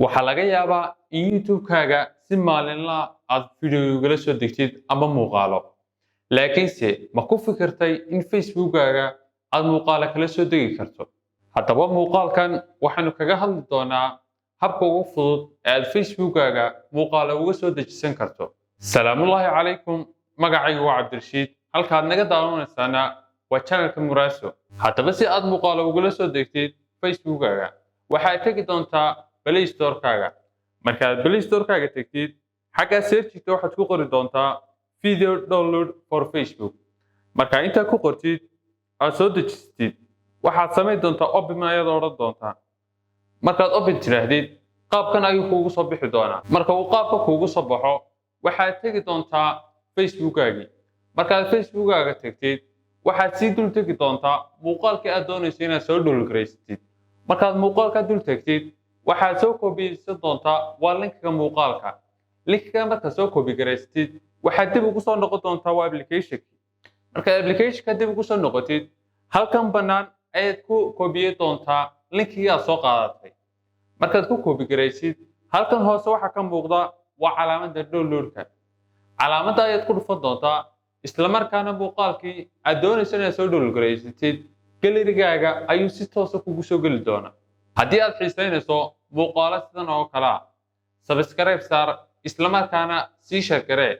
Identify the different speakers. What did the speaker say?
Speaker 1: Waxaa laga yaabaa in YouTube-kaaga si maalinla aad video ugala soo degtid ama muuqaalo. Laakiinse ma ku fikirtay in Facebook-aaga aad muuqaalo kala soo degi karto? Haddaba muuqaalkan waxaanu kaga hadli doonaa habka ugu fudud ee aad Facebook-aaga muuqaalo uga soo dejisan karto. Salaamullaahi calaykum, magacaygu waa Cabdirashiid, halkaad naga daawanaysaana waa channelka Muraaso. Haddaba si aad muuqaalo ugula soo degtid Facebook-aaga, waxaad tegi doontaa Play Store-kaaga. Markaad Play Store-kaaga tegtid, xaggaa search-igta waxaad ku qori doontaa "video download for Facebook". Markaa intaa ku qortid, aad soo dejisatid, waxaad samayn doontaa open ayaad odhan doontaa. Markaad open tidhaahdid, qaabkan ayuu kuugu soo bixi doonaa. Marka uu qaabka kuugu soo baxo, waxaad tegi doontaa Facebookaagii. Markaad Facebookaaga tegtid, waxaad sii dul tegi doontaa muuqaalkii aad doonayso inaad soo download garaysatid. Markaad muuqaalka dul tegtid, waxaad soo koobiyeysan doontaa waa linkiga muuqaalka. Linkiga markaad soo copy garaysatid, waxaad dib ugu soo noqon doontaa waa applicationkii. Markaad applicationka dib ugu soo noqotid, halkan bannaan ayaad ku koobiyey doontaa linkigii aad soo qaadatay. Markaad ku copy garaysid, halkan hoose waxaa ka muuqda waa calaamadda downloadka. Calaamadda ayaad ku dhufan doontaa, isla markaana muuqaalkii aad doonayso inaad soo download garaysatid gallerygaaga ayuu si toosa kugu soo geli doonaa. Haddii aad xiisaynayso muuqaalo sidan oo kale ah, subscribe saar, isla markaana sii share garee.